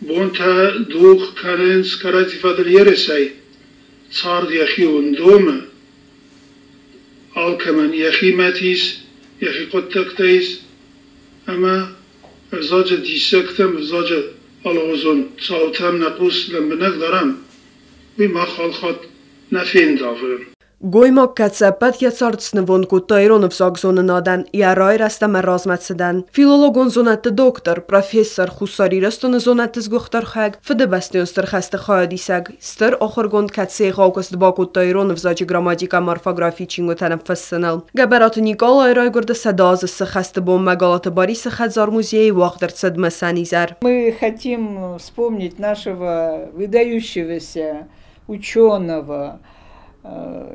Бонтӕ дугъ кӕнынц кӕрӕдзи фӕдыл ерысӕй, цард йӕхион домы. Алкӕмӕн йӕхи мӕт ис, йӕхи хъуыддӕгтӕ ис, ӕмӕ ӕвзаджы диссӕгтӕм, ӕвзаджы алыгъуызон цаутӕм нӕ хъус лӕмбынӕг дарӕм, уый мах алхатт нӕ фендавы. Гоймаг, кӕцы ӕппӕт йӕ цард снывонд кодта ирон ӕвзагзонынадӕн, йӕ райрӕзт ӕмӕ размӕцыдӕн. Филологон зонӕдты доктор, профессор, Хуссар Ирыстоны зонӕдты сгуыхт архайӕг, Фыдыбӕстӕйон Стыр хӕсты хайадисӕг, стыр ахуыргонд, кӕцы егъау куыст бакодта ирон ӕвзаджы грамматикӕ ӕмӕ орфографийы чингуытӕ ныффыссыныл. Гӕбӕраты Никъалайы райгуырды 100 азы цы хӕсты бонмӕ Галаты Барисы хӕдзар-музейы уагъд ӕрцыд мысӕн изӕр. Мы хотим вспомнить нашего выдающегося ученого,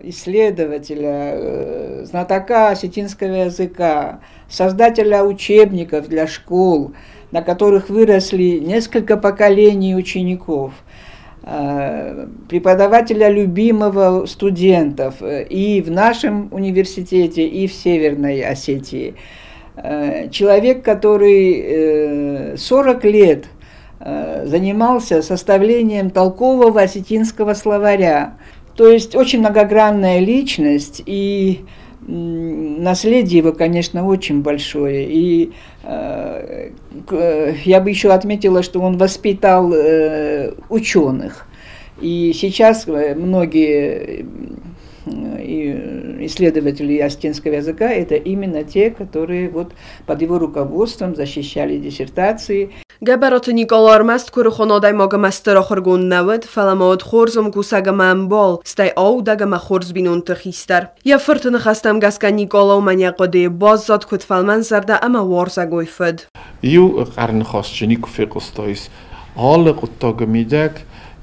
исследователя, знатока осетинского языка, создателя учебников для школ, на которых выросли несколько поколений учеников, преподавателя любимого студентов и в нашем университете, и в Северной Осетии. Человек, который 40 лет занимался составлением толкового осетинского словаря. То есть очень многогранная личность, и наследие его, конечно, очень большое. И я бы еще отметила, что он воспитал ученых. И сейчас многие исследователи осетинского языка – это именно те, которые вот под его руководством защищали диссертации. Гӕбӕраты Никъала ӕрмӕст куырыхон адӕймаг ӕмӕ стыр ахуыргонд нӕ уыд, фӕлӕ ма уыд хорз ӕмкусӕг ӕмӕ ӕмбал, стӕй аудӕг ӕмӕ хорз бинонты хистӕр. Йӕ фырты ныхӕстӕм гӕсгӕ Никъала уымӕн йӕ хъуыдыйы баззад куыд фӕлмӕнзӕрдӕ ӕмӕ уарзӕгой фыд. Иу хъӕрныхас дзы никуы фехъуыстаис. Алы хъуыддагы мидӕг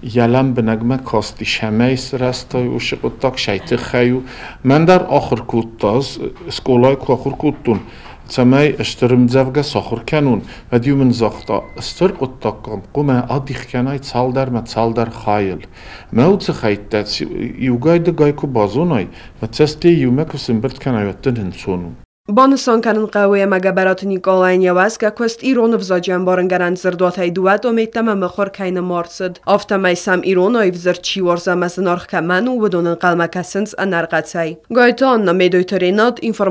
йӕ лӕмбынӕгмӕ касти, цӕмӕй сырӕзтай уыцы хъуыддаг, цӕй тыххӕй у. Мӕн дӕр ахуыр кодта, ӕз скъолайы куы ахуыр кодтон, цӕмӕй стыр ӕмдзӕвгӕ сахуыр кӕнон, уӕд-иу мын загъта, стыр хъуыддаг хъуамӕ адих кӕнай цалдӕрмӕ цалдӕр хайыл. Мӕ уыцы хӕйттӕ иугай-дыгай куы базонай, уӕд сӕ стӕй иумӕ куы сӕмбырд кӕнай, уӕд дын ӕнцон у. Банысан кӕнын хъӕуы, ӕмӕ Гӕбӕраты Никъалайӕн йӕ уӕзгӕ куыст ирон ӕвзаджы ӕмбарынгӕнӕн дзырдуатӕй дыууӕ томы йеддӕмӕ мыхуыр кӕй нӕма ӕрцыд. Афтӕмӕй сӕм ирон аив дзырд чи уарзы ӕмӕ зынаргъ кӕмӕн у, уыдон ӕнхъӕлмӕ кӕсынц ӕнӕрхъӕцӕй. Гайты Анна, Медойты Ренат, информаци.